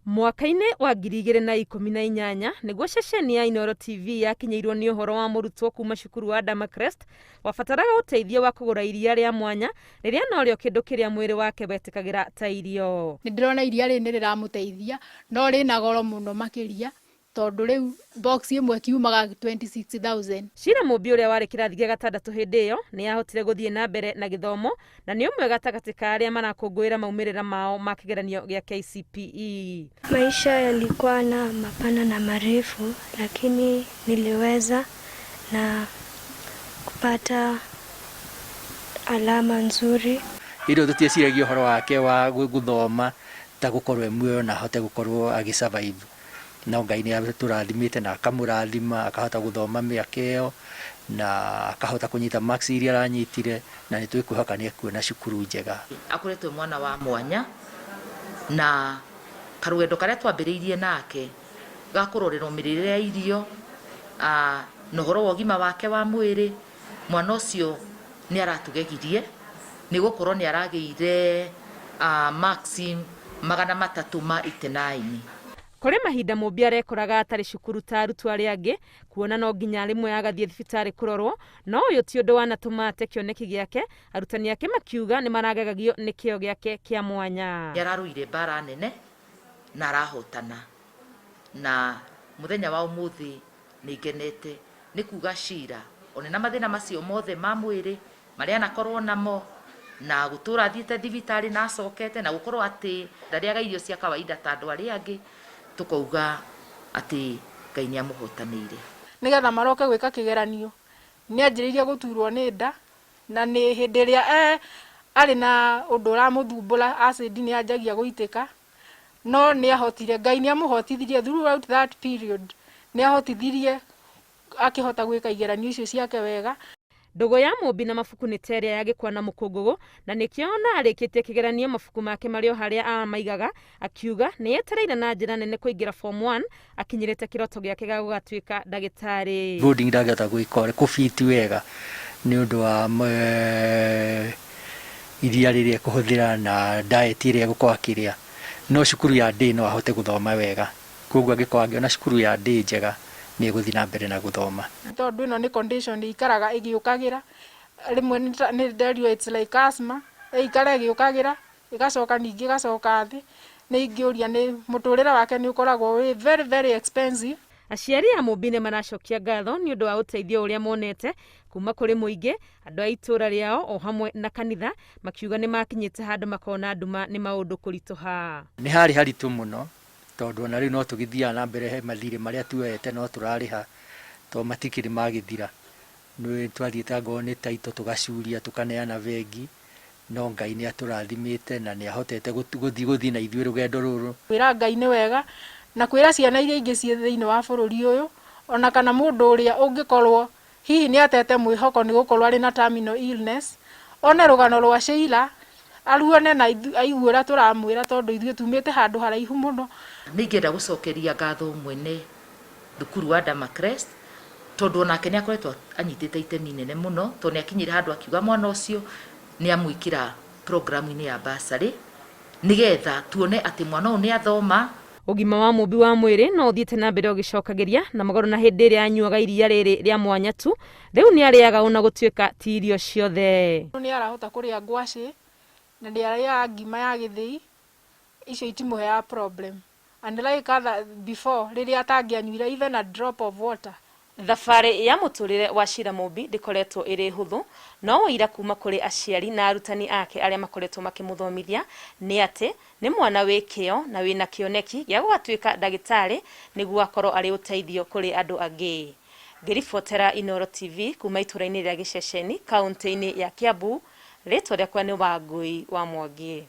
Mwaka-inĩ wa 2018 nĩguo ceceni ya Inooro TV yakinyĩirwo nĩ ũhoro wa mũrutwo kuma cukuru wa Damacrest wabataraga ũteithio wa kũgũra iria rĩa mwanya rĩrĩa norĩo kĩndũ kĩrĩa mwĩrĩ wake wetĩkagĩra ta irio. Nĩ ndĩrona iria rĩrĩ nĩ rĩramũteithia, no rĩna goro mũno makĩria tondũ rĩu box ĩmwe kiumaga 26,000. Sheila Mũmbi ũrĩa warĩ kĩrathi gĩa gatandatũ hĩndĩ ĩyo nĩ ahotire gũthiĩ na mbere na gĩthomo na nĩ ũmwe gatagatĩ ka arĩa marakũngũĩra maumĩrĩra mao ma kĩgeranio gĩa KCPE. Maisha yalikuwa na mapana na marefu lakini niliweza na kupata alama nzuri. Hĩndĩ ĩyo tũtieciragia ũhoro wake wa gũthoma ta gũkorwo e muoyo na ahote gũkorwo agĩ survive. No Ngai nĩ atũrathimĩte na akamũrathima akahota gũthoma mĩaka ĩyo na akahota kũnyita marks iria aranyitire na nĩ twĩkwĩhoka nĩ ekuona cukuru njega. Akoretwo e mwana wa mwanya na karũgendo karĩa twambĩrĩirie nake ga kũrorerwo mĩrĩre ya irio na ũhoro wa ũgima wake wa mwĩrĩ, mwana ũcio nĩ aratũgegirie nĩ gũkorwo nĩ aragĩire marks 389. Kũrĩ mahinda Mũmbi arekoraga atarĩ cukuru ta arutwo arĩa angĩ, kuona no nginya rĩmwe agathiĩ thibitarĩ kũrorwo, no ũyũ ti ũndũ wanatũma ate kĩoneki gĩake, arutani ake makiuga nĩ maragegagio nĩ kĩo gĩake kĩa mwanya. Nĩ ararũire mbara nene na arahotana, na mũthenya wa ũmũthĩ nĩ ngenete nĩ kuga Sheila one na mathĩna macio mothe ma mwĩrĩ marĩa anakorwo namo na gũtũra athiĩte thibitarĩ na acokete na gũkorwo atĩ ndarĩaga irio cia kawaida ta andũ arĩa angĩ, tũkauga atĩ Ngai nĩ amũhotanĩire. Nĩgetha maroke gwĩka kĩgeranio, nĩ anjĩrĩirie gũturwo nĩ nda, na nĩ hĩndĩ ĩrĩa arĩ na ũndũ ũramũthumbũra acid nĩ yanjagia gũitĩka, no nĩ ahotire, Ngai nĩ amũhotithirie throughout that period, nĩ ahotithirie akĩhota gwĩka igeranio icio ciake wega. Ndũgũ ya Mũmbi na mabuku nĩ ta ĩrĩa ya gĩkwa na mũkũngũgũ, na nĩkĩo ona arĩkĩtie kĩgeranio mabuku make marĩ o harĩa amaigaga, akiuga nĩ etereire na njĩra nene kũingĩra form 1 akinyĩrĩte kĩroto gĩake gĩa gũgatuĩka ndagĩtarĩ. Boarding ndangĩhota gwĩka ũrĩa kũ fit wega nĩ ũndũ wa iria rĩrĩa ekũhũthĩra na diet ĩrĩa egũkorwo akĩrĩa, no cukuru ya day no ahote gũthoma wega. Koguo angĩkorwo angĩona cukuru ya day njega nĩ egũthiĩ na mbere na gũthoma. Tondũ ĩno nĩ condition ĩikaraga ĩgĩũkagĩra, rĩmwe nĩ nderirwo it's like asthma, ĩikara ĩgĩũkagĩra ĩgacoka ningĩ ĩgacoka thĩ, nĩ ingĩũria nĩ mũtũrĩre wake nĩ ũkoragwo wĩ very very expensive. Aciari a Mũmbi nĩ maracokia ngatho nĩ ũndũ wa ũteithio ũrĩa monete kuma kũrĩ mũingĩ, andũ a itũũra rĩao o hamwe na kanitha, makiuga nĩ makinyĩte handũ makona nduma nĩ maũndũ kũritũha. Nĩ harĩ haritũ mũno tondũ ona rĩu no tũgĩthiaga na mbere he mathirĩ marĩa tuoete no tũrarĩha tondũ matikĩrĩ magĩthira. Nĩ twathiĩte angorwo nĩ title tũgacuria tũkaneana bengi, no Ngai nĩ atũrathimĩte na nĩ ahotete gũthiĩ gũthiĩ na ithuĩ rũgendo rũrũ. Kwĩra Ngai nĩ wega na kwĩra ciana iria ingĩ ciĩ thĩinĩ wa bũrũri ũyũ ona kana mũndũ ũrĩa ũngĩkorwo hihi nĩ atete mwĩhoko nĩ gũkorwo arĩ na terminal illness, one rũgano rwa Sheila, aruone na aigue ũrĩa tũramwĩra tondũ ithuĩ tumĩte handũ haraihu mũno. Nĩ ingĩenda gũcokeria ngatho mwene thukuru wa Damacrest tondũ onake nĩ akoretwo anyitĩte itemi inene mũno tondũ nĩ akinyire handũ akiuga mwana ũcio nĩ amwĩkĩra programu-inĩ ya bursary nĩgetha tuone atĩ mwana ũyũ nĩ athoma. Ũgima wa Mũmbi wa mwĩrĩ no ũthiĩte na mbere ũgĩcokagĩria na mũgarũ na hĩndĩ ĩrĩa anyuaga iria rĩrĩ rĩa mwanya tu, rĩu nĩ arĩaga ona gũtuĩka ti irio ciothe. Nĩ arahota kũrĩa ngwacĩ na nĩ arĩaga ngima ya gĩthĩi, icio itimũheaga problem. Unlike other before rĩrĩa atangĩanyuire even a drop of water. Thabarĩ ya mũtũrĩre wa Sheila Mũmbi ndĩkoretwo ĩrĩ hũthũ, no ũira kuma kũrĩ aciari na arutani ake arĩa makoretwo makĩmũthomithia nĩ atĩ nĩ mwana wĩ kĩo na wĩna kĩoneki gĩa gũgatuĩka ndagĩtarĩ nĩguo akorwo arĩ ũteithio kũrĩ andũ angĩ. Ngĩribotera Inooro TV kuma itũra-inĩ rĩa Gĩceceni, kauntĩ-inĩ ya Kiambu, rĩtwa rĩakwa nĩ Wangũi wa Mwangi.